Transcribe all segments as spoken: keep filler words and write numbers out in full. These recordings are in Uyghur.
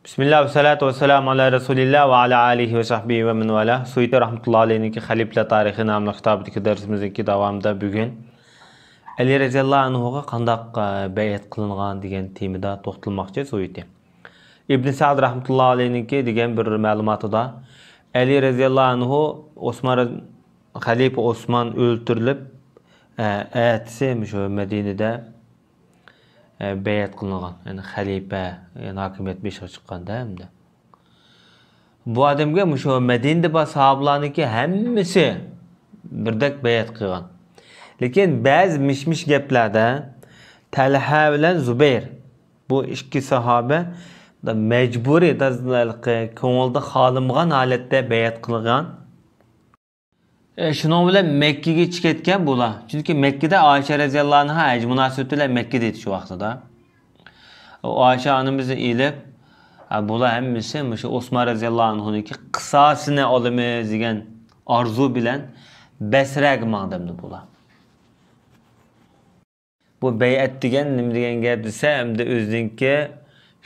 بىسمىللا، ۋەسسالاتۇ ۋەسسالامۇ ئالا رەسۇلىللا ۋە ئالا ئالىھى ۋە سەھبىھى ۋە مەن ۋالا. سۇيۇتى رەھمەتۇللا ئەلەيھنىڭكى خەلىپىلەر تارىخى ناملىق كىتابىدىكى دەرسىمىزنىڭكى داۋامىدا بۈگۈن ئەلى رەزىياللا ئەنھۇغا قانداق، ئە، بەيئەت قىلىنغان دېگەن تېمىدا توختالماقچى سۇيۇتى. ئىبن سەئد رەھمەتۇللا ئەلەيھنىڭكى دېگەن بىر مەلۇماتىدا ئەلى رەزىياللا ئەنھۇ ئوسمان رەز-، خەلىپە ئوسمان ئۆلتۈرۈلۈپ، ئە، ئەتىسى مۇشۇ مەدىنىدە ئە، بەيئەت قىلىنغان، يەنى خەلىپە، يەنى ھاكىمىيەت بېشىغا چىققاندا ھەمدە. بۇ ئادەمگە مۇشۇ مەدىنىدە بار ساھابىلارنىڭكى ھەممىسى بىردەك بەيئەت قىلغان. لېكىن بەزى مىش-مىش گەپلەردە تەلھە بىلەن زۇبەير، بۇ ئىككى ساھابە مەجبۇرىي، كۆڭلىدە خالىمىغان ھالەتتە بەيئەت قىلغان. ئە، شۇنىڭ بىلەن مەككىگىچە كەتكەن بۇلار. چۈنكى مەككىدە ئائىشە رەزىياللا ئەنھا ھەج مۇناسىۋىتى بىلەن مەككىدە ئىدى شۇ ۋاقتىدا. ئۇ ئائىشە ئانىمىزنى ئېلىپ، ئە، بۇلار ھەممىسى مۇشۇ ئوسمان رەزىياللا ئەنھۇنىڭكى قىساسىنى ئالىمىز دېگەن ئارزۇ بىلەن بەسرەگە ماڭدى ئەمدى بۇلار. بۇ بەيئەت دېگەن نېمە دېگەن گەپ دېسە، ئەمدى ئۆزىنىڭكى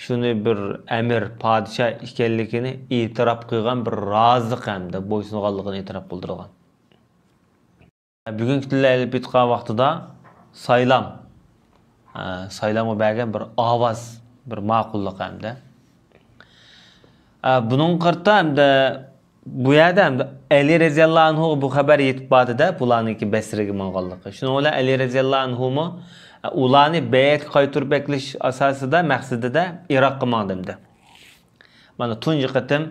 شۇنى بىر ئەمىر، پادىشاھ ئىكەنلىكىنى ئېتىراپ قىلغان بىر رازىلىق ھەمدە بويسۇنغانلىقىنى ئېتىراپ قىلدۇرغان. بۈگۈنكى تىلدا ئېلىپ ئېيتقان ۋاقتىدا سايلام، ئە، سايلامغا بەرگەن بىر ئاۋاز، بىر ماقۇللۇق ھەمدە. ئە، بۇنىڭغا قارىتا ھەمدە بۇ يەردە ئەمدى ئەلى رەزىياللا ئەنھۇغا بۇ خەۋەر يېتىپ باردى-دە، بۇلارنىڭكى بەسرىگە ماڭغانلىقى. شۇنىڭ بىلەن ئەلى رەزىياللا ئەنھۇمۇ، ئە، ئۇلارنى بەيئەتكە قايتۇرۇپ ئەكېلىش ئاساسىدا، مەقسىتىدە ئىراققا ماڭدى ئەمدى. مانا تۇنجى قېتىم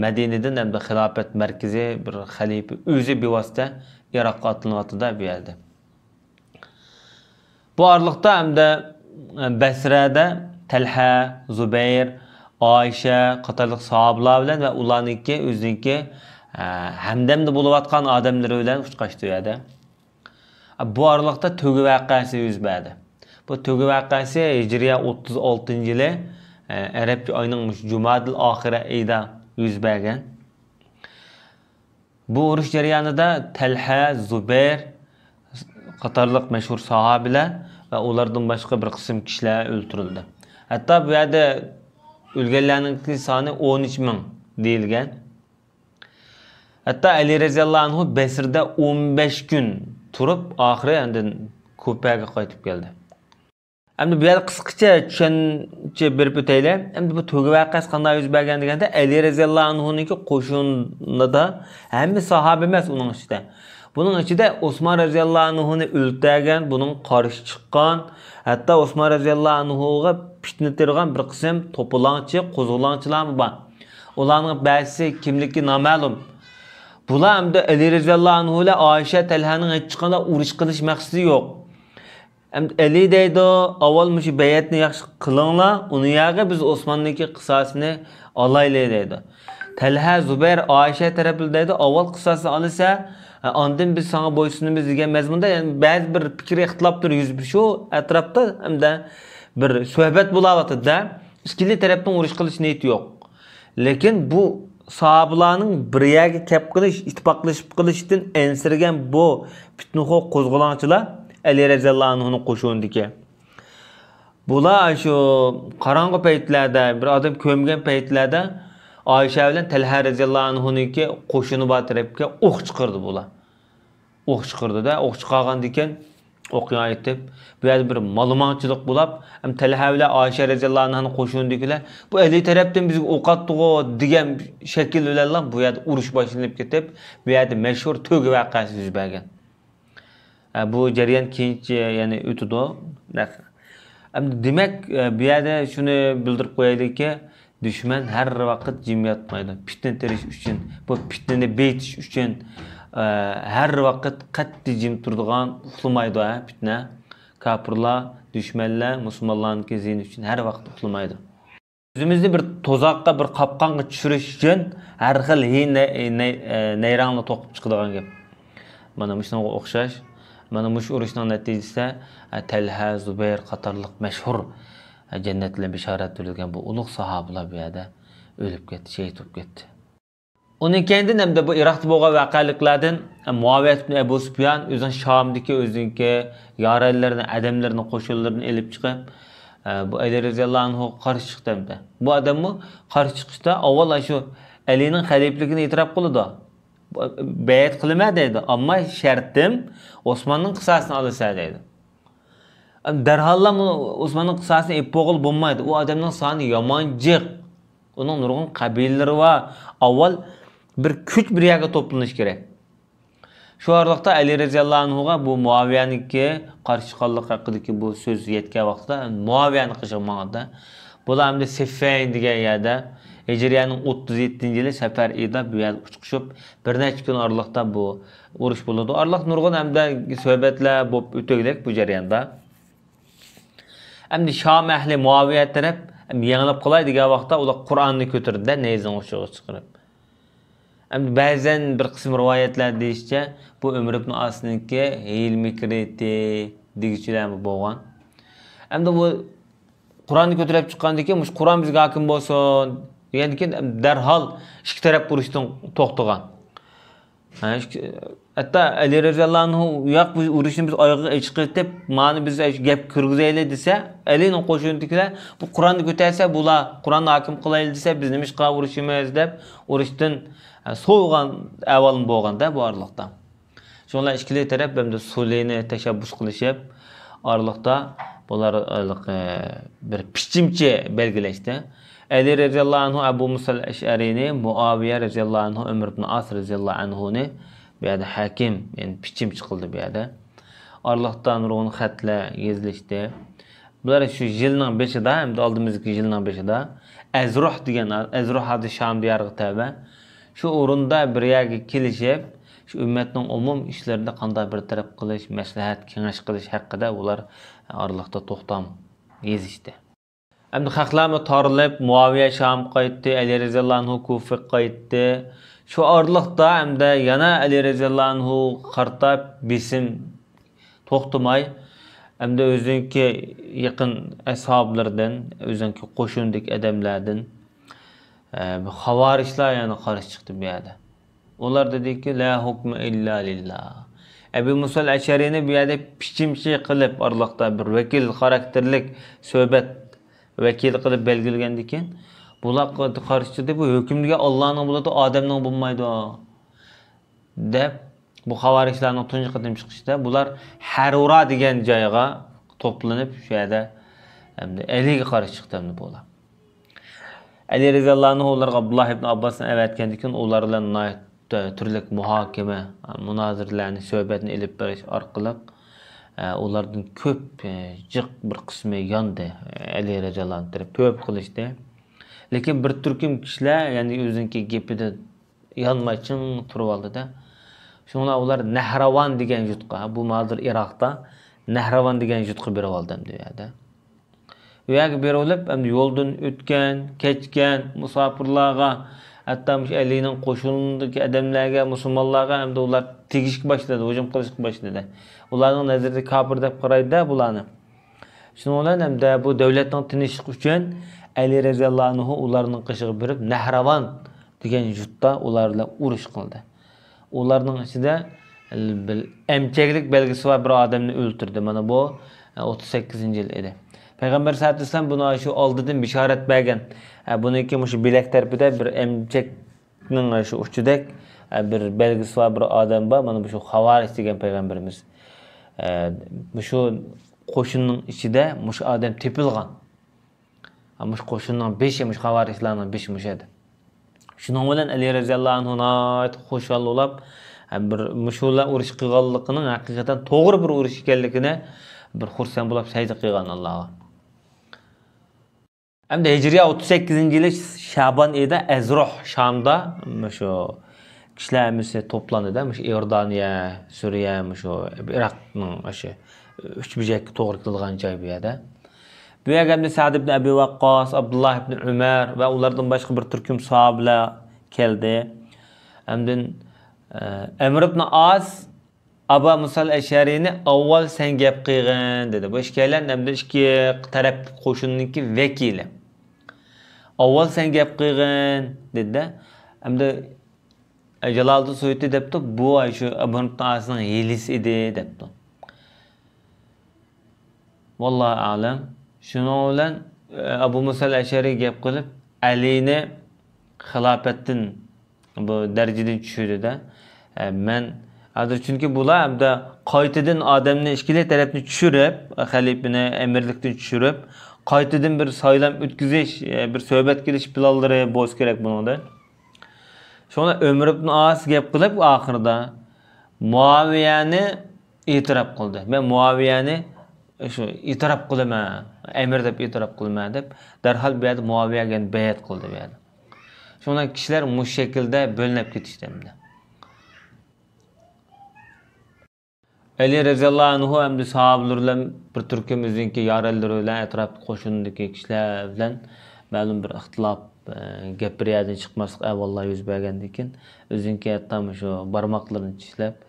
مەدىنىدىن ئەمدى خىلاپەت مەركىزى، بىر خەلىپە ئۆزى بىۋاسىتە ئىراققا ئاتلىنىۋاتىدۇ بۇ يەردە. بۇ ئارىلىقتا ئەمدى بەسرەدە تەلھە، زۇبەير، ئائىشە قاتارلىق ساھابىلار بىلەن ۋە ئۇلارنىڭكى ئۆزىنىڭكى، ئە، ھەمدەمدە بولۇۋاتقان ئادەملىرى بىلەن ئۇچراشتى ئۇ يەردە. بۇ ئارىلىقتا تۆگە ۋەقەسى يۈز بەردى. بۇ تۆگە ۋەقەسى ھىجرىيە ئوتتۇز ئالتىنچى يىلى، ئە، ئەرەبچە ئاينىڭ مۇشۇ جۇمادىل ئاخىرە ئېيىدا يۈز بەرگەن. بۇ ئۇرۇش جەريانىدا تەلھە، زۇبەير قاتارلىق مەشھۇر ساھابىلەر ۋە ئۇلاردىن باشقا بىر قىسىم كىشىلەر ئۆلتۈرۈلدى. ھەتتا بۇ يەردە ئۆلگەنلەرنىڭكى سانى ئون ئۈچ مىڭ دېيىلگەن. ھەتتا ئەلى رەزىياللا ئەنھۇ بەسرىدە ئون بەش كۈن تۇرۇپ، ئاخىرى ئاندىن كۇپەگە قايتىپ كەلدى. ئەمدى بۇ يەردە قىسقىچە چۈشەنچە بېرىپ ئۆتەيلى. ئەمدى بۇ تۆگە ۋەقەسى قانداق يۈز بەرگەن دېگەندە، ئەلى رەزىياللا ئەنھۇنىڭكى قوشۇنىدا ھەممە ساھابە ئەمەس ئۇنىڭ ئىچىدە. بۇنىڭ ئىچىدە ئوسمان رەزىياللا ئەنھۇنى ئۆلتۈرگەن، بۇنىڭغا قارشى چىققان، ھەتتا ئوسمان رەزىياللا ئەنھۇغا پىتنە تېرىغان بىر قىسىم توپىلاڭچى، قوزغىلاڭچىلارمۇ بار. ئۇلارنىڭ بەزىسى كىملىكى نامەلۇم. بۇلار ئەمدى ئەلى رەزىياللا ئەنھۇ بىلەن ئائىشە تەلھەنىڭ ھېچقانداق ئۇرۇش قىلىش مەقسىتى يوق. ئەمدى ئەلى دەيدۇ، ئاۋۋال مۇشۇ بەيئەتنى ياخشى قىلىڭلار، ئۇنىڭ يەرىگە بىز ئوسماننىڭكى قىساسىنى ئالايلى دەيدۇ. تەلھە، زۇبەير، ئائىشە تەرەپلىرى دەيدۇ، ئاۋۋال قىساسنى ئالىسە، ئاندىن بىز ساڭا بويسۇنىمىز دېگەن مەزمۇندا، يەنى بەزى بىر پىكىر ئىختىلاپلىرى يۈز شۇ ئەتراپتا ھەمدە بىر سۆھبەت بولاۋاتىدۇ-دە، ئىككىلى تەرەپنىڭ ئۇرۇش قىلىش نىيىتى يوق. لېكىن بۇ ساھابىلارنىڭ بىر يەرگە كەپ قېلىش، ئىتتىپاقلىشىپ قېلىشىدىن ئەنسىرىگەن بۇ پىتنىخور قوزغىلاڭچىلار ئەلى رەزىياللا ئەنھۇنىڭ قوشۇنىدىكى. بۇلار شۇ قاراڭغۇ پەيتلەردە، بىر ئادەم كۆرمىگەن پەيتلەردە ئائىشە بىلەن تەلھە رەزىياللا ئەنھۇنىڭكى قوشۇنى بار تەرەپكە ئوق چىقىرىدۇ بۇلار. ئوق چىقىرىدۇ-دە، ئوق چىقارغاندىن كېيىن ئوقيا ئېتىپ، بۇ يەردە بىر مالىماڭچىلىق بولاپ، ھەم تەلھە بىلەن ئائىشە رەزىياللا ئەنھانىڭ قوشۇنىدىكىلەر، بۇ ئەلى تەرەپتىن بىزگە ئوق ئاتتىغۇ دېگەن شەكىل بىلەنلا بۇ يەردە ئۇرۇش باشلىنىپ كېتىپ، بۇ يەردە مەشھۇر تۆگە ۋەقەسى يۈز بەرگەن. ھە، بۇ جەريان كېيىنچە يەنە ئۆتىدۇ. ئەمدى دېمەك، بۇ يەردە شۇنى بىلدۈرۈپ قويايلىكى، دۈشمەن ھەر ۋاقىت جىم ياتمايدۇ. پىتنە تېرىش ئۈچۈن، بۇ پىتنىنى بېيىتىش ئۈچۈن، ئە، ھەر ۋاقىت قەتئىي جىم تۇرىدىغان، ئۇخلىمايدۇ، ھە، پىتنە. كاپىرلار، دۈشمەنلەر مۇسۇلمانلارنىڭكى زىيىنى ئۈچۈن ھەر ۋاقىت ئۇخلىمايدۇ. ئۆزىمىزنى بىر تۇزاققا، بىر قاپقانغا چۈشۈرۈش ئۈچۈن ھەر خىل ھىي-، نەي-، نەي-، ئە، نەيرەڭلار توقۇپ چىقىدىغان گەپ. مانا مۇشۇنىڭغا ئوخشاش. مانا مۇشۇ ئۇرۇشنىڭ نەتىجىسىدە، ئە، تەلھە، زۇبەير قاتارلىق مەشھۇر، ئە، جەننەت بىلەن بېشارەت بېرىلگەن بۇ ئۇلۇغ ساھابىلار بۇ يەردە ئۆلۈپ كەتتى، شېھىت بولۇپ كەتتى. ئۇنىڭ كەينىدىن ئەمدى بۇ ئىراقتا بولغان ۋەقەلىكلەردىن مۇئاۋىيە ئىبن ئەبۇ سۇپيان ئۆزىنىڭ شامدىكى ئۆزىنىڭكى يارەنلىرىنى، ئادەملىرىنى، قوشۇنلىرىنى ئېلىپ چىقىپ، ئە، بۇ ئەلى رەزىياللاھۇ ئەنھۇغا قارشى چىقتى ئەمدى. بۇ ئادەممۇ قارشى چىقىشتا ئاۋۋال شۇ ئەلىنىڭ خەلىپىلىكىنى ئېتىراپ قىلىدۇ. بۇ، بەيئەت قىلىمەن دەيدۇ. ئەمما شەرتىم ئوسماننىڭ قىساسىنى ئالىسەن دەيدۇ. دەرھاللا ئوسماننىڭ قىساسىنى ئېلىپ بولغىلى بولمايدۇ. ئۇ ئادەمنىڭ سانى يامان جىق. ئۇنىڭ نۇرغۇن قەبىلىلىرى بار. ئاۋۋال بىر كۈچ بىر يەرگە توپلىنىش كېرەك. شۇ ئارىلىقتا ئەلى رەزىياللاھۇ ئەنھۇغا بۇ مۇئاۋىيەنىڭكى قارشى چىققانلىقى ھەققىدىكى بۇ سۆز يەتكەن ۋاقىتتا، مۇئاۋىيەنىڭ قېشىغا ماڭىدۇ. بۇلار ئەمدى سىففەين دېگەن يەردە ھىجرىيەنىڭ ئوتتۇز يەتتىنچى يىلى سەپەر ئېيىدا بۇ يەردە ئۇچۇشۇپ، بىر نەچچە كۈن ئارىلىقتا بۇ ئۇرۇش بولىدۇ. ئارىلىق نۇرغۇن ئەمدى سۆھبەتلەر بولۇپ ئۆتۈگلۈك بۇ جەرياندا. ئەمدى شام ئەھلى مۇئاۋىيە تەرەپ يېڭىلىپ قالاي دېگەن ۋاقىتتا ئۇلار قۇرئاننى كۆتۈردى-دە، نەيزىنىڭ ئۇچىغا چىقىرىپ. ئەمدى بەزەن بىر قىسىم رىۋايەتلەر دېيىشىچە، بۇ ئۆمەر ئىبن ئاسنىڭكى ھىيلە-مىكرىيىتى دېگۈچىلەرمۇ بولغان. ئەمدى بۇ قۇرئاننى كۆتۈرۈپ چىققاندىن كېيىن، مۇشۇ قۇرئان بىزگە ھاكىم بولسۇن دېگەندىن كېيىن، دەرھال ئىككى تەرەپ ئۇرۇشتىن توختىغان. ھە، ئىككى، ھەتتا ئەلى رەزىياللاھۇ ئەنھۇ، «ياق، بۇ ئۇرۇشنى بىز ئايىغىغا ئېچىقىۋېتىپ، مانا بىز ئاشۇ گەپ كىرگۈزەيلى» دېسە، ئەلىنىڭ قوشۇنىدىكىلەر، «بۇ قۇرئاننى كۆتەرسە، بۇلار قۇرئاننى ھاكىم قىلايلى دېسە، بىز نېمىشقا ئۇرۇشىمىز؟» دەپ، ئۇرۇشتىن، ھە، سوۋۇغان ئەھۋالمۇ بولغان-دە بۇ ئارىلىقتا. شۇڭلار ئىككىلى تەرەپ ئەمدى سۇلھنى تەشەببۇس قىلىشىپ، ئارىلىقتا بۇلار، ھېلىقى، بىر پىچىمچى بەلگىلەشتى. ئەلى رەزىياللاھۇ ئەنھۇ ئەبۇ مۇسەل ئەشئەرىنى، مۇئاۋىيە رەزىياللاھۇ ئەنھۇ، ئۆمەر ئىبن ئاس رەزىياللاھۇ ئەنھۇنى بۇ يەردە ھاكىم، يەنى پىچىمچى قىلدى بۇ يەردە. ئارىلىقتا نۇرغۇن خەتلەر يېزىلىشتى. بۇلار شۇ يىلنىڭ بېشىدا، ئەمدى ئالدىمىزدىكى يىلنىڭ بېشىدا ئەزروھ دېگەن، ئەزروھ ھازىر شام دىيارىغا تەۋە. شۇ ئورۇندا بىر يەرگە كېلىشىپ، شۇ ئۈممەتنىڭ ئومۇم ئىشلىرىنى قانداق بىر تەرەپ قىلىش، مەسلىھەت، كېڭەش قىلىش ھەققىدە ئۇلار ئارىلىقتا توختام يېزىشتى. ئەمدى خەقلەرمۇ تارىلىپ، مۇئاۋىيە شامغا قايتتى، ئەلى رەزىياللاھۇ ئەنھۇ كۇفىغا قايتتى. شۇ ئارىلىقتا ئەمدى يەنە ئەلى رەزىياللاھۇ ئەنھۇغا قارىتا بېسىم توختىماي، ئەمدى ئۆزىنىڭكى يېقىن ئەسھابلىرىدىن، ئۆزىنىڭكى قوشۇنىدىكى ئادەملەردىن، ئە، بۇ خاۋارىجلار يەنە قارشى چىقتى بۇ يەردە. ئۇلار دېدىكى، «لا ھۇكمە ئىللا لىللا.» ئەبۇ مۇسەل ئەشئەرىنى بۇ يەردە پىچىمچى قىلىپ، ئارىلىقتا بىر ۋەكىل خاراكتېرلىك سۆھبەت ۋەكىلى قىلىپ بەلگىلىگەندىن كېيىن، بۇلار قارشى چىقتى، «بۇ ھۆكۈم دېگەن ئاللانىڭ بولىدۇ، ئادەمنىڭ بولمايدۇ» دەپ، بۇ خاۋارىجلارنىڭ تۇنجى قېتىم چىقىشىدا بۇلار ھەرۋۇرا دېگەن جايغا توپلىنىپ، شۇ يەردە ئەمدى ئەلىگە قارشى چىقتى ئەمدى بۇلار. ئەلى رەزىياللاھۇ ئەنھۇ ئۇلارغا ئابدۇللاھ ئىبن ئابباسنى ئەۋەتكەندىن كېيىن، ئۇلار بىلەن ناھايىتى تۈرلۈك مۇھاكىمە، مۇنازىرىلەرنى، سۆھبەتنى ئېلىپ بېرىش ئارقىلىق، ئۇلاردىن كۆپ، جىق بىر قىسمى ياندى. ئەلى رەزىياللاھۇ ئەنھۇ تەرەپ كۆپ قىلىشتى. لېكىن بىر تۈركۈم كىشىلەر، يەنى ئۆزىنىڭكى گېپىدە يانماي چىڭ تۇرۇۋالدى-دە. شۇڭلار ئۇلار نەھرىۋان دېگەن يۇرتقا، بۇ ھازىر ئىراقتا نەھرىۋان دېگەن يۇرتقا بېرىۋالدى ئەمدى ئۇ يەردە. ئۇ يەرگە بېرىۋېلىپ، ئەمدى يولدىن ئۆتكەن، كەچكەن مۇساپىرلارغا، ھەتتا مۇشۇ ئەلىنىڭ قوشۇنىدىكى ئادەملەرگە، مۇسۇلمانلارغا ئەمدى ئۇلار تېگىشكە باشلىدى، ھۇجۇم قىلىشقا باشلىدى. ئۇلارنىڭ نەزىرىدە كاپىر دەپ قارايدۇ-دە بۇلارنى. شۇنىڭ بىلەن ئەمدى بۇ دۆلەتنىڭ تىنچلىقى ئۈچۈن ئەلى رەزىياللاھۇ ئەنھۇ ئۇلارنىڭ قېشىغا بېرىپ، نەھرىۋان دېگەن يۇرتتا ئۇلار بىلەن ئۇرۇش قىلدى. ئۇلارنىڭ ئىچىدە بىر ئەمچەكلىك بەلگىسى بار بىر ئادەمنى ئۆلتۈردى. مانا بۇ ئوتتۇز سەككىزىنچى يىل ئىدى. پەيغەمبەر سەللەللاھۇ ئەلەيھى ۋەسەللەم بۇنى شۇ ئالدىدىن بېشارەت بەرگەن. بۇنىڭكى مۇشۇ بىلەك تەرىپىدە بىر ئەمچەك نىڭ شۇ ئۇچىدەك، ئە، بىر بەلگىسى بار بىر ئادەم بار، مانا مۇشۇ خاۋارىج دېگەن پەيغەمبىرىمىز. ئە، مۇشۇ قوشۇننىڭ ئىچىدە مۇشۇ ئادەم تېپىلغان. ئە، مۇشۇ قوشۇننىڭ بېشى، مۇشۇ خاۋارىجلارنىڭ بېشى مۇشۇ ئادەم. شۇنىڭ بىلەن ئەلى رەزىياللاھۇ ئەنھۇ ناھايىتى خۇشال بولۇپ، ئە، بىر مۇشۇلار ئۇرۇش قىلغانلىقىنىڭ ھەقىقەتەن توغرا بىر ئۇرۇش ئىكەنلىكىنى بىر خۇرسەن بولۇپ سەجدە قىلغان ئاللاغا. ئەمدى ھىجرىيە ئوتتۇز سەككىزىنچى يىلى شەبان ئېيىدا ئەزروھ شامدا مۇشۇ كىشىلەر ھەممىسى توپلاندى-دە، مۇشۇ ئىئوردانىيە، سۈرىيە، مۇشۇ ئىراقنىڭ ئاشۇ ئۈچ بۇرجەككە توغرا كېلىدىغان جاي بۇ يەردە. بۇ يەرگە ئەمدى سەئد ئىبن ئەبى ۋەققاس، ئابدۇللا ئىبن ئۆمەر ۋە ئۇلاردىن باشقا بىر تۈركۈم ساھابىلەر كەلدى. ئەمدى، ئە، ئەمر ئىبن ئاس ئابا مۇسال ئەشئەرىنى ئاۋۋال سەن گەپ قىلغىن دېدى. بۇ ئىككىيلەن ئەمدى ئىككى تەرەپ قوشۇننىڭكى ۋەكىلى. ئاۋۋال سەن گەپ قىلغىن دېدى-دە. ئەمدى جالالىدىن سۇيۇتى دەپتۇ، بۇ ئاي شۇ ئەبۇ ئاسنىڭ ھىيلىسى ئىدى دەپتۇ. ۋاللاھۇ ئەلەم، شۇنىڭ بىلەن، ئە، ئەبۇ مۇسا ئەشئەرى گەپ قىلىپ، ئەلىنى خىلاپەتتىن، بۇ دەرىجىدىن چۈشۈردى-دە. ئە، مەن ھازىر، چۈنكى بۇلار ئەمدى قايتىدىن ئادەمنى، ئىككىلى تەرەپنى چۈشۈرۈپ، خەلىپىنى ئەمىرلىكتىن چۈشۈرۈپ، قايتىدىن بىر سايلام ئۆتكۈزۈش، ئە، بىر سۆھبەت قىلىش پىلانلىرى بولسا كېرەك بۇنىڭدا. شۇڭا ئۆمەر ئىبن ئاس گەپ قىلىپ ئاخىرىدا مۇئاۋىيەنى ئېتىراپ قىلدى. مەن مۇئاۋىيەنى شۇ ئېتىراپ قىلىمەن، ئەمىر دەپ ئېتىراپ قىلىمەن دەپ، دەرھال بۇ يەردە مۇئاۋىيەگە بەيئەت قىلدى بۇ يەردە. شۇڭا كىشىلەر مۇشۇ شەكىلدە بۆلۈنۈپ كېتىشتى ئەمدى. ئەلى رەزىياللاھۇ ئەنھۇ ئەمدى ساھابىلىرى بىلەن بىر تۈركۈم ئۆزىنىڭكى يارەنلىرى بىلەن ئەتراپتىكى قوشۇندىكى كىشىلەر بىلەن مەلۇم بىر ئىختىلاپ، ئە، گەپ بىر يەردىن چىقماسلىق ئەھۋاللار يۈز بەرگەندىن كېيىن، ئۆزىنىڭكى ھەتتا مۇشۇ بارماقلىرىنى چىشلەپ،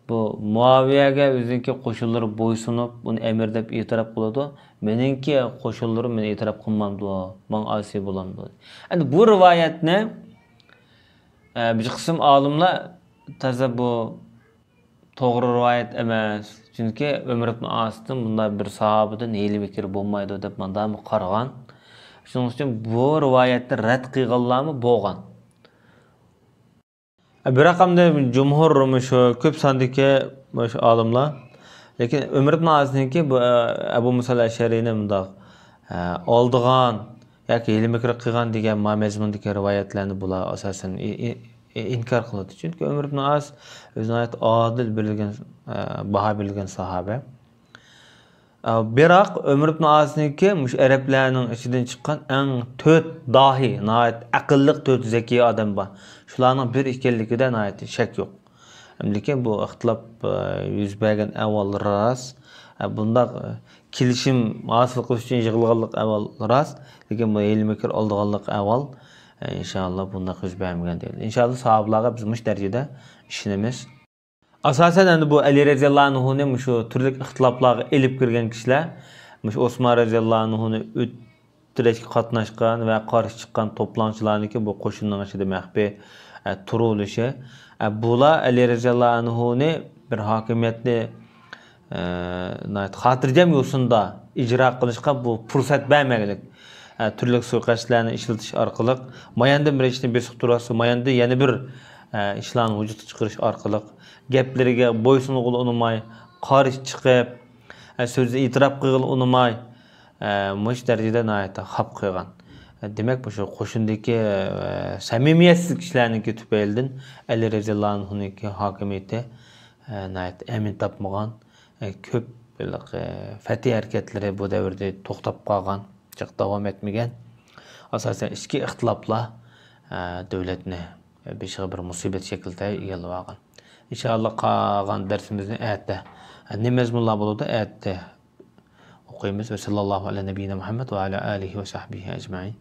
بۇ مۇئاۋىيەگە ئۆزىنىڭكى قوشۇنلىرى بويسۇنۇپ، ئۇنى ئەمىر دەپ ئېتىراپ قىلىدۇ، مېنىڭكى قوشۇنلىرىم مېنى ئېتىراپ قىلمامدۇ، ماڭا ئاسىي بولامدۇ؟ ئەمدى بۇ رىۋايەتنى، ئە، بىر قىسىم ئالىملار تازا بۇ توغرا رىۋايەت ئەمەس. چۈنكى ئۆمەر ئىبن ئاستىن بۇنداق بىر ساھابىدىن ھىيلە-مىكىر بولمايدۇ دەپ مانداقمۇ قارىغان. شۇنىڭ ئۈچۈن بۇ رىۋايەتنى رەت قىلغانلارمۇ بولغان. بىراق ئەمدى جۇمھۇر مۇشۇ كۆپ ساندىكى مۇشۇ ئالىملار. لېكىن ئۆمەر ئىبن ئاسنىڭكى بۇ، ئەبۇ مۇسا ئەشئەرىنى مۇنداق، ئالدىغان ياكى ھىيلە-مىكىر قىلغان دېگەن ما مەزمۇندىكى رىۋايەتلەرنى بۇلار ئاساسەن ئى-، ئى-، ئى-، ئىنكار قىلىدۇ. چۈنكى ئۆمەر ئىبن ئاس ئۆزى ناھايىتى ئادىل بېرىلگەن، ئە، باھا بېرىلگەن ساھابە. ئە، بىراق ئۆمەر ئىبن ئاسنىڭكى مۇشۇ ئەرەبلەرنىڭ ئىچىدىن چىققان ئەڭ تۆت داھىي، ناھايىتى ئەقىللىق تۆت زەكىي ئادەم بار. شۇلارنىڭ بىرى ئىكەنلىكىدە ناھايىتى شەك يوق. لېكىن بۇ ئىختىلاپ، ئە، يۈز بەرگەن ئەھۋال راست. ئە، بۇنداق، ئە، كېلىشىم ھاسىل قىلىش ئۈچۈن يىغىلغانلىق ئەھۋال راست. لېكىن بۇ ھىيلە-مىكىر ئالدىغانلىق ئەھۋال، ئە، ئىنشائاللا بۇنداق يۈز بەرمىگەن دېيىلدى. ئىنشائاللا ساھابىلارغا بىز مۇشۇ دەرىجىدە ئىشىنىمىز. ئاساسەن ئەمدى بۇ ئەلى رەزىياللاھۇ ئەنھۇنى مۇشۇ تۈرلۈك ئىختىلاپلارغا ئېلىپ كىرگەن كىشىلەر، مۇشۇ ئوسمان رەزىياللاھۇ ئەنھۇنى ئۆت-، تىرەشكە قاتناشقان ۋە قارشى چىققان توپلاڭچىلارنىڭكى بۇ قوشۇننىڭ ئىچىدە مەخپىي، ئە، تۇرۇۋېلىشى. ئە، بۇلار ئەلى رەزىياللاھۇ ئەنھۇنى بىر ھاكىمىيەتنى، ئە، ناھايىتى خاتىرجەم يوسۇندا ئىجرا قىلىشقا بۇ پۇرسەت بەرمەگلىك، ئە، تۈرلۈك سۇيىقەستلەرنى ئىشلىتىش ئارقىلىق، ماياندىن بىر ئىشنى بېسىقتۇرۇۋاتسا، ماياندىن يەنە بىر، ئە، ئىشلارنى ۋۇجۇدقا چىقىرىش ئارقىلىق، گەپلىرىگە بويسۇنغىلى ئۇنىماي، قارشى چىقىپ، ئە، سۆزىدە ئېتىراپ قىلغىلى ئۇنىماي، ئە، مۇشۇ دەرىجىدە ناھايىتى خاپا قىلغان. ئە، دېمەك، مۇشۇ قوشۇندىكى، ئە، سەمىمىيەتسىز كىشىلەرنىڭكى تۈپەيلىدىن ئەلى رەزىياللاھۇ ئەنھۇنىڭكى ھاكىمىيىتى، ئە، ناھايىتى ئەمىن تاپمىغان. ئە، كۆپ ھېلىقى، ئە، فەتھىي ھەرىكەتلىرى بۇ دەۋردە توختاپ قالغان، جىق داۋام ئەتمىگەن. ئاساسەن ئىچكى ئىختىلاپلار، ئە، دۆلەتنى بېشىغا بىر مۇسىبەت شەكلىدە ئىگىلەپ ئالغان. ئىنشائاللا قالغان دەرسىمىزنى ئەتە، ئە، نېمە مەزمۇنلار بولىدۇ، ئەتە ئوقۇيمىز. ۋە ساللاللاھۇ ئەلا نەبىييىنا مۇھەممەد ۋە ئەلا ئالىھى ۋە سەھبىھى ئەجمەئىن.